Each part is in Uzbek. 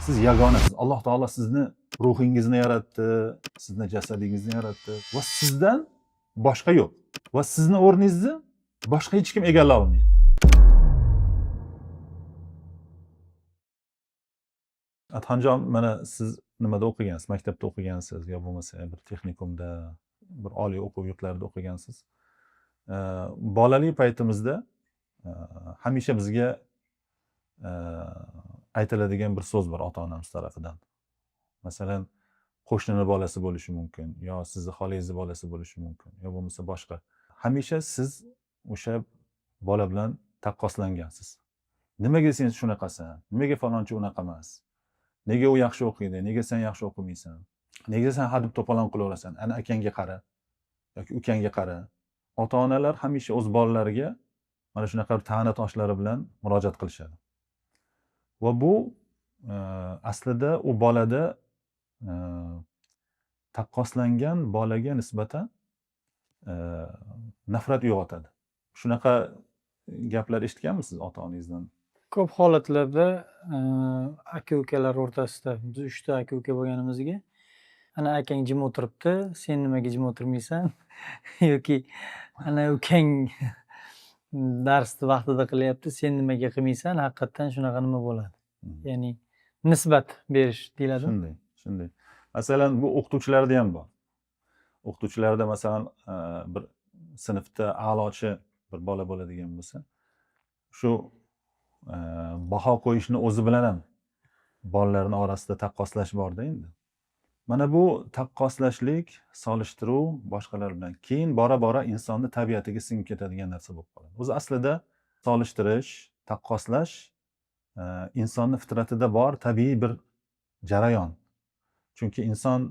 Siz yagonasiz. Alloh taolo sizni ruhingizni yaratdi, sizni jasadingizni yaratdi va sizdan boshqa yo'q. Va sizni o'rningizni boshqa hech kim egallay olmaydi. Adhamjon, mana siz nimada o'qigansiz? Maktabda o'qigansiz yo bo'lmasa bir texnikumda, bir oliy o'quv yurtlarida o'qigansiz. Bolalik paytimizda hamisha bizga aytiladigan bir so'z bor ota-onamiz tarafidan. Masalan, qo'shnini bolasi bo'lishi mumkin, yo sizni xolangizni bolasi bo'lishi mumkin, yo bo'lmasa boshqa. Hamisha siz o'sha bola bilan taqqoslangansiz. Nimaga sen shunaqasan? Nimaga falonchi unaqa emas? Nega u yaxshi o'qiydi? Nega sen yaxshi o'qimaysan? Nega sen hadeb to'polon qilaverasan? Ana akangga qara yoki ukangga qara. Ota-onalar hamisha o'z bolalariga mana shunaqa ta'na toshlari bilan murojaat qilishadi. Va bu aslida u bolada taqqoslangan bolaga nisbatan nafrat uyg'otadi. Shunaqa gaplar eshitganmisiz ota-onangizdan? Ko'p holatlarda aka-ukalar o'rtasida, biz 3 ta aka-uka bo'lganimizga, ana akang jim o'tiribdi, sen nimaga jim o'tirmaysan? Yoki ana ukang darsni vaqtida qilyapti, sen nimaga qilmaysan? Haqiqatdan shunaqa nima bo'ladi? Ya'ni nisbat berish deyiladimi? Shunday, shunday. Masalan, bu o'qituvchilarda ham bor. O'qituvchilarda masalan, bir sinfda a'lochi bir bola bo'ladigan bo'lsa, shu baho qo'yishni o'zi bilan ham bolalarning orasida taqqoslash borda endi. Mana bu taqqoslashlik, solishtiruv boshqalar bilan keyin bora-bora insonni tabiatiga singib ketadigan narsa bo'lib qoladi. O'zi aslida solishtirish, taqqoslash insonni fitratida bor tabiiy bir jarayon. Chunki inson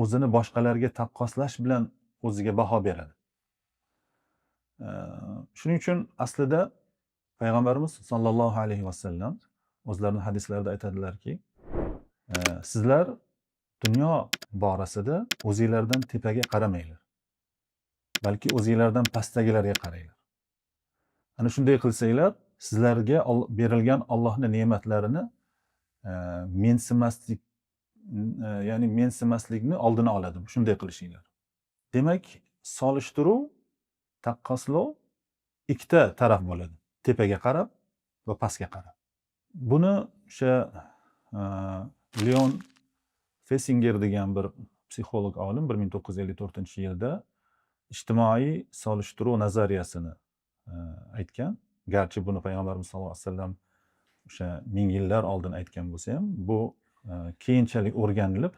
o'zini boshqalarga taqqoslash bilan o'ziga baho beradi. Shuning uchun aslida payg'ambarimiz sollallohu alayhi vasallam o'zlarining hadislarida aytadilarki, sizlar dunyo borasida o'zinglardan tepaga qaramanglar, balki o'zinglardan pastdagilarga qaranglar. Ana shunday qilsanglar, sizlarga berilgan Allohning ne'matlarini mensimaslik, ya'ni mensimaslikni oldini oladi shunday qilishinglar. Demak, solishtiruv, taqqoslov ikkita taraf bo'ladi. Tepaga qarab va pastga qarab. Buni o'sha Leon Festinger degan bir psixolog olim 1954-yilda ijtimoiy solishtiruv nazariyasini aytgan. Garchi buni payg'ambarimiz sollallohu alayhi vasallam o'sha ming yillar oldin aytgan bo'lsa ham, bu keyinchalik o'rganilib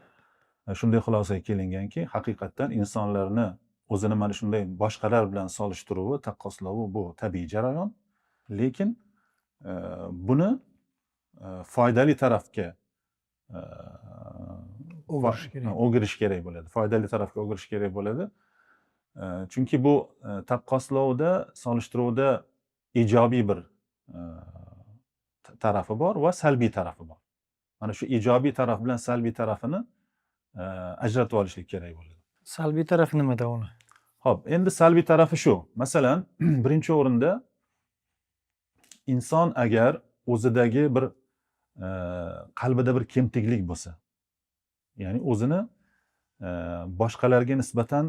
shunday xulosaga kelinganki, haqiqatdan insonlarni o'zini mana shunday boshqalar bilan solishtiruvi, taqqoslovi bu tabiiy jarayon. Lekin buni foydali tarafga o'girish kerak. O'girish kerak bo'ladi. Foydali tarafga o'girish kerak bo'ladi. Chunki bu taqqoslovda, solishtiruvda ijobiy bir tarafi bor va salbiy tarafi bor. Mana shu ijobiy taraf bilan salbiy tarafini ajratib olishlik kerak bo'ladi. Salbiy tarafi nimada uni? Xo'p, endi salbiy tarafi shu. Masalan, birinchi o'rinda inson agar o'zidagi bir qalbida bir kemtiklik bo'lsa, ya'ni o'zini boshqalarga nisbatan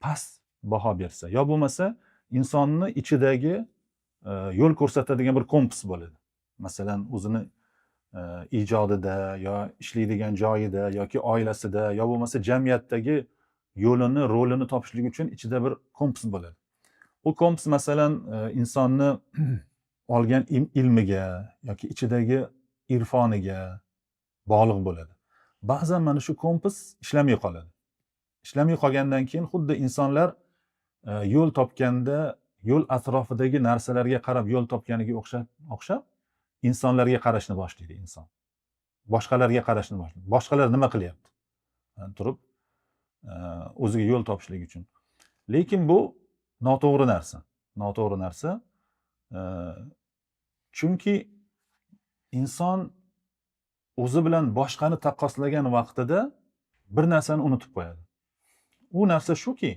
past baho bersa, yo bo'lmasa insonni ichidagi yo'l ko'rsatadigan bir kompas bo'ladi. Masalan, o'zini ijodida yo ishlaydigan joyida yoki oilasida yo bo'lmasa jamiyatdagi yo'lini, rolini topishlik uchun ichida bir kompas bo'ladi. U kompas masalan insonni olgan ilmiga yoki ichidagi irfoniga bog'liq bo'ladi. Ba'zan mana shu kompas ishlamay qoladi. Ishlamay qolgandan keyin xuddi insonlar yo'l topganda yo'l atrofidagi narsalarga qarab yo'l topganiga o'xshab insonlarga qarashni boshlaydi inson. Boshqalarga qarashni boshlaydi. Boshqalar nima qilyapti? Turib o'ziga yo'l topishlik uchun. Lekin bu noto'g'ri narsa. Noto'g'ri narsa. Chunki inson o'zi bilan boshqani taqqoslagan vaqtida bir narsani unutib qo'yadi. U narsa shuki,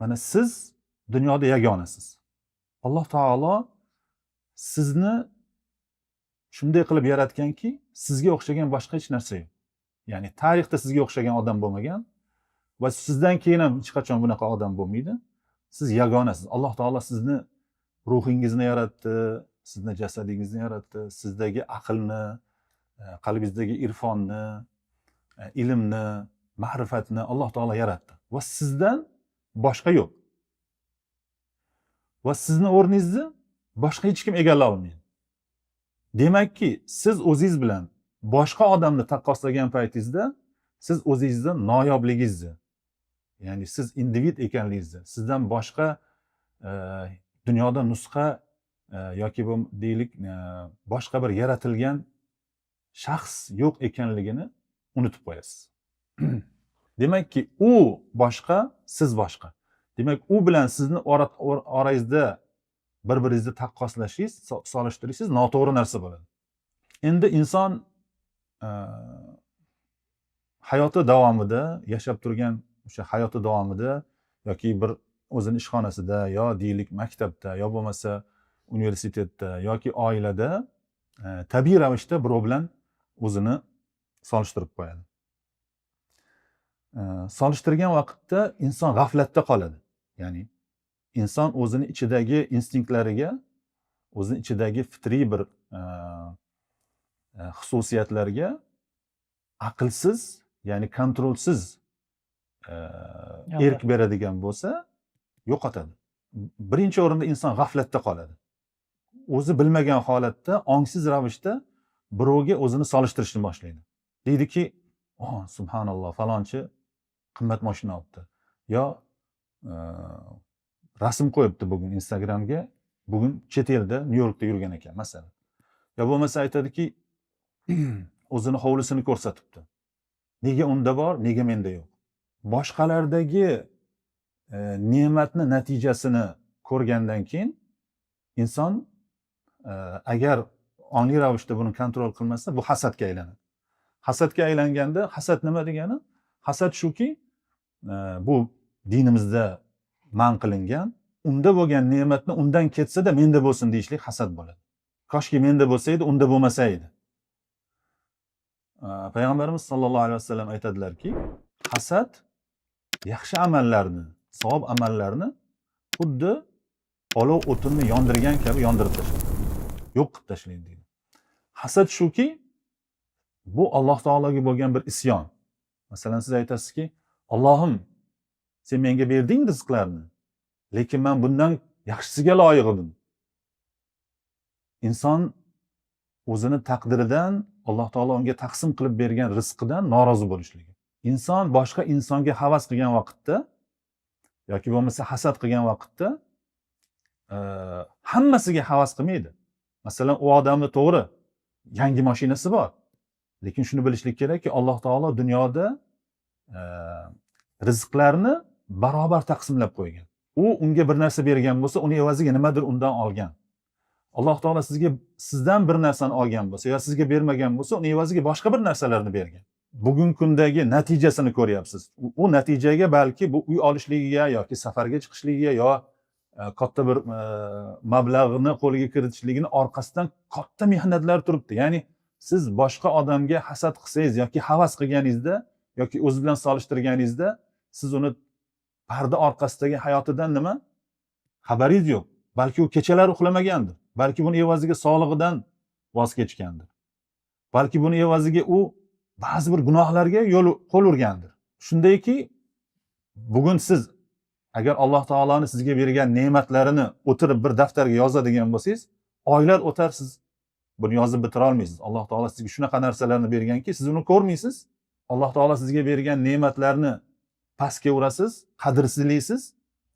mana siz dunyoda yagonasiz. Alloh taolo sizni shunday qilib yaratganki, sizga o'xshagan boshqa hech narsa yo'q. Ya'ni tarixda sizga o'xshagan odam bo'lmagan va sizdan keyin ham hech qachon bunaqa odam bo'lmaydi. Siz yagonasiz. Alloh taolo sizni ruhingizni yaratdi, sizni jasadingizni yaratdi, sizdagi aqlni, qalbingizdagi irfonni, ilmni, ma'rifatni Alloh taolo yaratdi va sizdan boshqa yo'q. Va sizni o'rningizni boshqa hech kim egallay olmaydi. Demakki, siz o'zingiz bilan boshqa odamni taqqoslagan paytingizda siz o'zingizni noyobligingizni, ya'ni siz individ ekanligingizni, sizdan boshqa dunyoda nusxa yoki bu deylik boshqa bir yaratilgan shaxs yo'q ekanligini unutib qo'yasiz. Demakki, u boshqa, siz boshqa. Demak, u bilan sizni orangizda bir-biringizni taqqoslashingiz, solishtirishingiz noto'g'ri narsa bo'ladi. Endi inson hayoti davomida, yashab turgan o'sha hayoti davomida yoki bir o'zini ishxonasida, yo deylik maktabda, yo bo'lmasa universitetda yoki oilada tabiiy ravishda birov bilan o'zini solishtirib qo'yadi. Solishtirgan vaqtda inson g'aflatda qoladi. Ya'ni inson o'zini ichidagi instinktlariga, o'zini ichidagi fitriy bir xususiyatlarga aqlsiz, ya'ni kontrolsiz erk beradigan bo'lsa, yo'qotadi. Birinchi o'rinda inson g'aflatda qoladi. O'zi bilmagan holatda, ongsiz ravishda birovga o'zini solishtirishni boshlaydi. Deydiki, "Oh, subhanalloh, falonchi qimmat mashina olibdi." Yo rasm qo'yibdi bugun Instagramga, bugun chet elda, Nyu-Yorkda yurgan ekan, masalan. Yo bo'lmasa aytadiki, o'zini hovlisini ko'rsatibdi. Nega unda bor, nega menda yo'q? Boshqalardagi ne'matni natijasini ko'rgandan keyin inson agar ongli ravishda buni kontrol qilmasa, bu hasadga aylanadi. Hasadga aylanganda, hasad nima degani? Hasad shuki, bu dinimizda man qilingan, unda bo'lgan ne'matni undan ketsa-da menda bo'lsin deyishlik hasad bo'ladi. Koshki menda bo'lsa edi, unda bo'lmasa edi. Payg'ambarimiz sollallohu alayhi vasallam aytadilarki, hasad yaxshi amallarni, savob amallarni xuddi olov o'tinni yondirgan kabi yondirib tashlaydi. Yo'q qilib tashlaydi deydi. Hasad shuki, bu Alloh taologa bo'lgan bir isyon. Masalan, siz aytasizki, Allohim, sen menga berding rizqlarni, lekin men bundan yaxshisiga loyiq edim. Inson o'zini taqdiridan, Alloh taolo unga taqsim qilib bergan rizqidan norozi bo'lishligi. Inson boshqa insonga havas qilgan vaqtda yoki bo'lmasa hasad qilgan vaqtda hammasiga havas qilmaydi. Masalan, u odamni to'g'ri yangi mashinasi bor. Lekin shuni bilishlik kerakki, Alloh taolo dunyoda rizqlarni barobar taqsimlab qo'ygan. U unga bir narsa bergan bo'lsa, uni evaziga nimadir undan olgan. Alloh taolo sizga, sizdan bir narsani olgan bo'lsa yo sizga bermagan bo'lsa, uni evaziga boshqa bir narsalarni bergan. Bugungi kundagi natijasini ko'ryapsiz. U natijaga balki bu uy olishligiga yoki safarga chiqishligiga yo katta bir mablag'ni qo'lga kiritishligini orqasidan katta mehnatlar turibdi. Ya'ni siz boshqa odamga hasad qilsangiz yoki havas qilganingizda yoki o'zi bilan solishtirganingizda, siz uni parda orqasidagi hayotidan nima xabaringiz yo'q. Balki u kechalari uxlamagandir. Balki buni evaziga sog'lig'idan voz kechgandir. Balki buni evaziga u ba'zi bir gunohlarga yo'l qo'l urgandir. Shundayki, bugun siz agar Alloh taoloni sizga bergan ne'matlarini o'tirib bir daftarga yozadigan bo'lsangiz, oylar o'tar, siz buni yozib bitira olmaysiz. Alloh taolo sizga shunaqa narsalarni berganki, siz uni ko'rmaysiz. Alloh taolo sizga bergan ne'matlarni pastga urasiz, qadrsizlaysiz,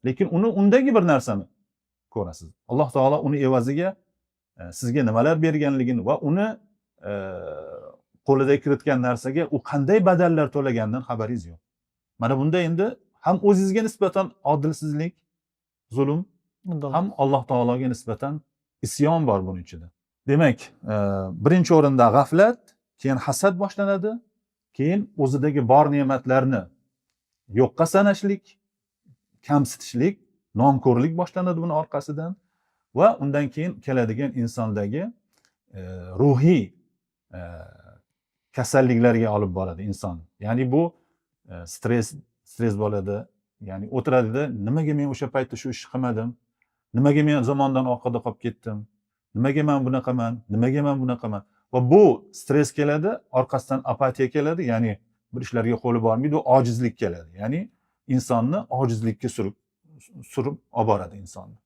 lekin uni undagi bir narsani ko'rasiz. Alloh taolo uni evaziga sizga nimalar berganligini va uni qo'lida kiritgan narsaga u qanday badallar to'laganidan xabaringiz yo'q. Mana bunda endi ham o'zingizga nisbatan odilsizlik, zulm, ham Alloh taologa nisbatan isyon bor buni ichida. Demak, birinchi o'rinda g'aflat, keyin hasad boshlanadi, keyin o'zidagi bor ne'matlarni yo'qqa sanashlik, kamsitishlik, nonko'rlik boshlanadi buni orqasidan va undan keyin keladigan insondagi ruhiy kasalliklarga olib boradi inson. Ya'ni bu stress bo'ladi. Ya'ni o'tiradida, nimaga men o'sha paytda shu ishni qilmadim, nimaga men zamondan orqada qolib ketdim, nimaga man bunaqaman, nimaga man bunaqaman. Va bu stress keladi, orqasidan apatiya keladi, ya'ni bir ishlarga qo'li bormaydi, u ojizlik keladi. Ya'ni insonni ojizlikka surib olib boradi insonni.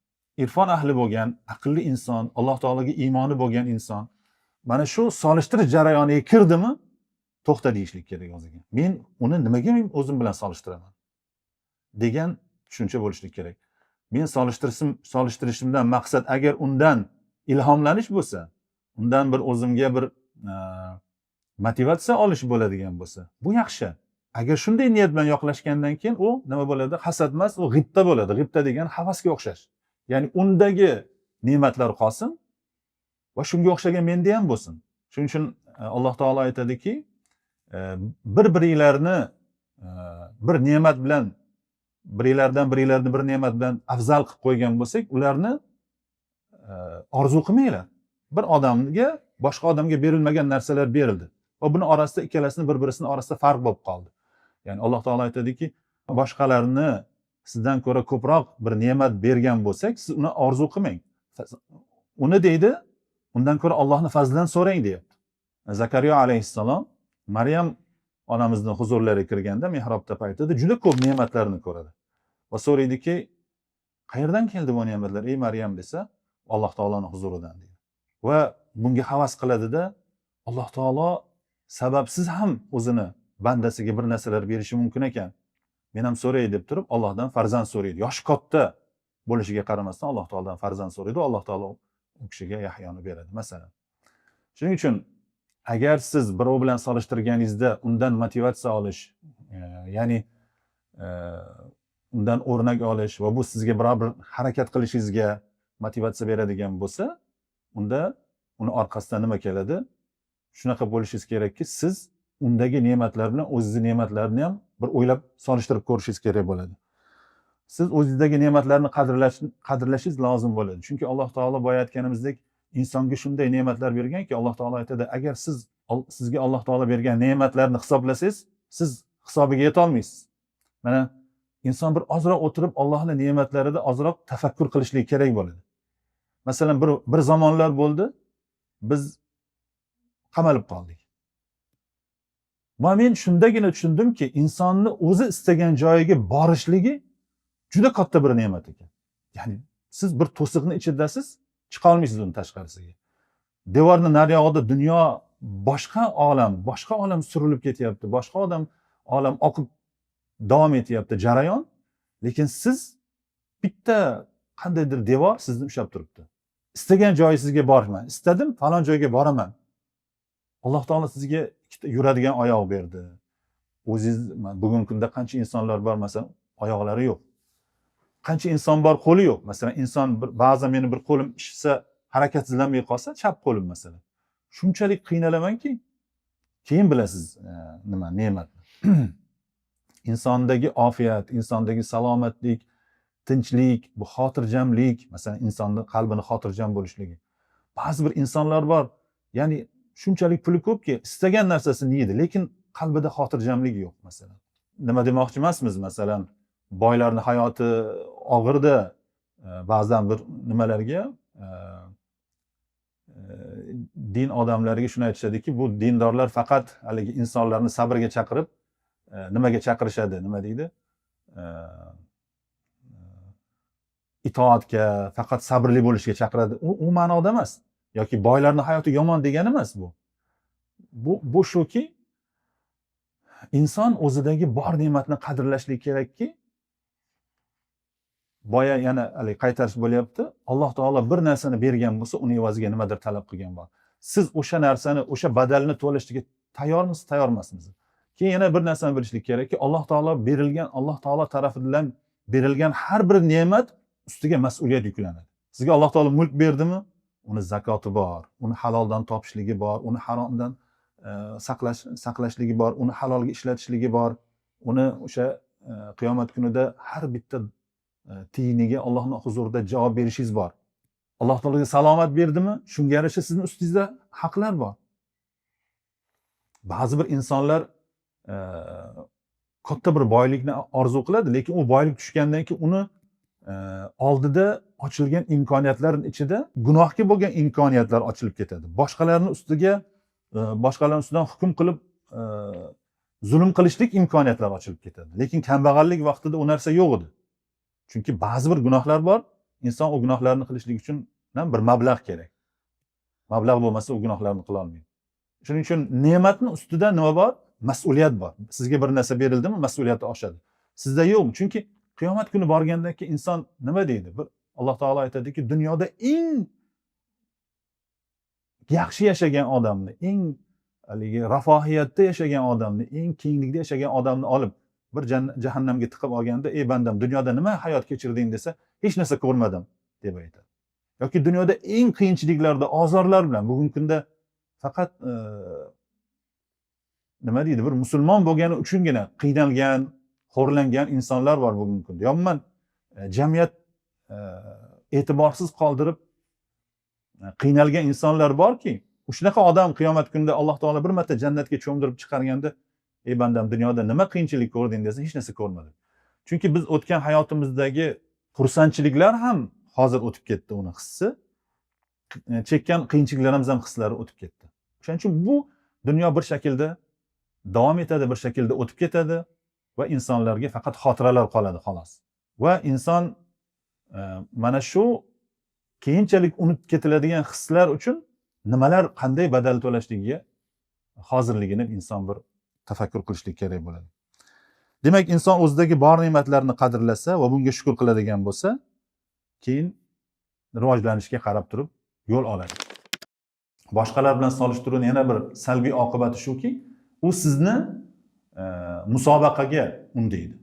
Irfon ahli bo'lgan, aqlli inson, Alloh taologa iymoni bo'lgan inson mana shu solishtirish jarayoniga kirdimi, to'xta deyishlik kerak o'ziga. Men uni nimaga men o'zim bilan solishtiraman degan tushuncha bo'lishlik kerak. Men solishtirishimdan maqsad agar undan ilhomlanish bo'lsa, undan bir o'zimga bir motivatsiya olish bo'ladigan bo'lsa, bu yaxshi. Agar shunday niyat bilan yoqlashgandan keyin u nima bo'ladi? Hasad emas, u g'ibta bo'ladi. G'ibta degan havasga o'xshash. Ya'ni undagi ne'matlar qolsin va shunga o'xshagan menda ham bo'lsin. Shuning uchun Alloh taolo aytadiki, bir-biringlarni bir ne'mat bilan, biringlardan biringlarni bir ne'mat bilan afzal qilib qo'ygan bo'lsak, ularni orzu qilmanglar. Bir odamga boshqa odamga berilmagan narsalar berildi va buni orasida ikkalasini bir-birisini orasida farq bo'lib qoldi. Ya'ni Alloh taolo aytadiki, boshqalarni sizdan ko'ra ko'proq bir ne'mat bergan bo'lsak, siz uni orzu qilmang. Uni deydi, undan ko'ra Allohning fazlidan so'rang deyapti. Zakariya alayhissalom Maryam onamizning huzurlariga kirganda mihrobda paytida juda ko'p ne'matlarni ko'radi. Va so'raydiki, qayerdan keldi bu ne'matlar ey Maryam desa, Alloh taoloning huzuridan deydi. Va bunga havas qiladida, Alloh taolo sababsiz ham o'zini bandasiga bir narsalar berishi mumkin ekan. Men ham so'ray deb turib Allohdan farzand so'raydi. Yoshi katta bo'lishiga qaramasdan Alloh taolodan farzand so'raydi, Alloh taolo u kishiga Yahyoni beradi masalan. Shuning uchun agar siz birov bilan solishtirganingizda undan motivatsiya olish, ya'ni undan o'rnak olish va bu sizga biror bir harakat qilishingizga motivatsiya beradigan bo'lsa, unda uni orqasidan nima keladi? Shunaqa bo'lishingiz kerakki, siz undagi ne'matlar bilan o'zingizni ne'matlarni ham bir o'ylab solishtirib ko'rishingiz kerak bo'ladi. Siz o'zingizdagi ne'matlarni qadrlashingiz lozim bo'ladi. Chunki Alloh taolo boya aytganimizdek insonga shunday ne'matlar berganki, Alloh taolo aytadi, agar siz sizga Alloh taolo bergan ne'matlarni hisoblasangiz, siz hisobiga yeta olmaysiz. Mana inson bir ozroq o'tirib Allohning ne'matlarida ozroq tafakkur qilishligi kerak bo'ladi. Masalan, bir zamonlar bo'ldi, biz qamalib qoldik. Va men shundagina tushundimki, insonni o'zi istagan joyiga borishligi juda katta bir ne'mat ekan. Ya'ni siz bir to'siqni ichidasiz, chiqa olmaysiz uni tashqarisiga. Devorni nariyog'ida dunyo, boshqa olam, boshqa olam surilib ketyapti, boshqa olam oqib davom etyapti jarayon, lekin siz bitta qandaydir devor sizni ushlab turibdi. Istagan joyingizga borman, istadim falon joyga boraman. Alloh taolo sizga ikkita yuradigan oyoq berdi. O'zingiz bugungi kunda qancha insonlar bor, masalan, oyoqlari yo'q. Qancha inson bor, qo'li yo'q. Masalan, inson ba'zan meni bir qo'lim ishsa, harakatsizlanmay qolsa, chap qo'lim masalan. Shunchalik qiynalamanki, keyin bilasiz nima ne'matni. Insondagi ofiyat, insondagi salomatlik, tinchlik, bu xotirjamlik, masalan, insonning qalbini xotirjam bo'lishligi. Ba'zi bir insonlar bor, ya'ni shunchalik puli ko'pki, istagan narsasini yeydi, lekin qalbida xotirjamlik yo'q masalan. Nima demoqchi emasmiz, masalan, boylarning hayoti og'irda, ba'zan bir nimalarga din odamlariga shuni aytishadiki, bu dindorlar faqat haligi insonlarni sabrga chaqirib, nimaga chaqirishadi, nima deydi? Itoatga, faqat sabrli bo'lishga chaqiradi. U ma'noda emas. Yoki boylarning hayoti yomon degani emas bu. Bu shuki, inson o'zidagi bor ne'matni qadrlashligi kerakki, boya yana haligi qaytarish bo'lyapti. Alloh taolo bir narsani bergan bo'lsa, uni evaziga nimadir talab qilgan bor. Siz o'sha narsani, o'sha badalni to'lashga tayyormisiz, tayyor emasmisiz? Keyin yana bir narsani bilishlik kerakki, Alloh taolo berilgan, Alloh taolo tarafidan berilgan har bir ne'mat ustiga mas'uliyat yuklanadi. Sizga Alloh taolo mulk berdimi? Uni zakoti bor, uni haloldan topishligi bor, uni haromdan saqlashligi bor, uni halolga ishlatishligi bor, uni o'sha qiyomat kunida har bitta tiyiniga Allohning huzurida javob berishingiz bor. Alloh taologa salomat berdimi, shunga yarasha sizni ustingizda haqlar bor. Ba'zi bir insonlar katta bir boylikni orzu qiladi, lekin u boylik tushgandan keyin uni oldida ochilgan imkoniyatlarning ichida gunohga bo'lgan imkoniyatlar ochilib ketadi. Boshqalarni ustiga, boshqalarning ustidan hukm qilib, zulm qilishlik imkoniyatlari ochilib ketadi. Lekin kambag'allik vaqtida u narsa yo'q edi. Chunki ba'zi bir gunohlar bor, inson u gunohlarni qilishlik uchun ham bir mablag' kerak. Mablag' bo'lmasa u gunohlarni qila olmaydi. Shuning uchun ne'matni ustida nima bor? Mas'uliyat bor. Sizga bir narsa berildimi, mas'uliyati oshadi. Sizda yo'qmi? Chunki qiyomat kuni borgandan keyin inson nima deydi? Bir Alloh taolo aytadiki, dunyoda eng yaxshi yashagan odamni, eng haligi rafohiyatda yashagan odamni, eng kenglikda yashagan odamni olib bir jahannamga tiqib olganda, ey bandam, dunyoda nima hayot kechirding desa, hech narsa ko'rmadim deb aytadi. Yoki dunyoda eng qiyinchiliklarda, ozorlar bilan bugungi kunda faqat nima deydi, bir musulmon bo'lgani uchungina qiynalgan, xo'rlangan insonlar bor bugungi kunda. Yo umuman jamiyat e'tiborsiz qoldirib qiynalgan insonlar borki, shunaqa odam qiyomat kunida Alloh taolo bir marta jannatga cho'mdirib chiqarganda, ey bandam, dunyoda nima qiyinchilik ko'rding desa, hech narsa ko'rmadim. Chunki biz o'tgan hayotimizdagi xursandchiliklar ham hozir o'tib ketdi, uni hissi, chekkan qiyinchiliklarimiz ham hislari o'tib ketdi. O'shaning uchun bu dunyo bir shaklda davom etadi, bir shaklda o'tib ketadi va insonlarga faqat xotiralar qoladi xolos. Va inson mana shu keyinchalik unutib ketiladigan hislar uchun nimalar, qanday badal to'lashligiga hozirligini inson bir tafakkur qilishlik kerak bo'ladi. Demak, inson o'zidagi bor ne'matlarni qadrlasa va bunga shukur qiladigan bo'lsa, keyin rivojlanishga qarab turib yo'l oladi. Boshqalar bilan solishtiruvni yana bir salbiy oqibati shuki, u sizni musobaqaga undaydi.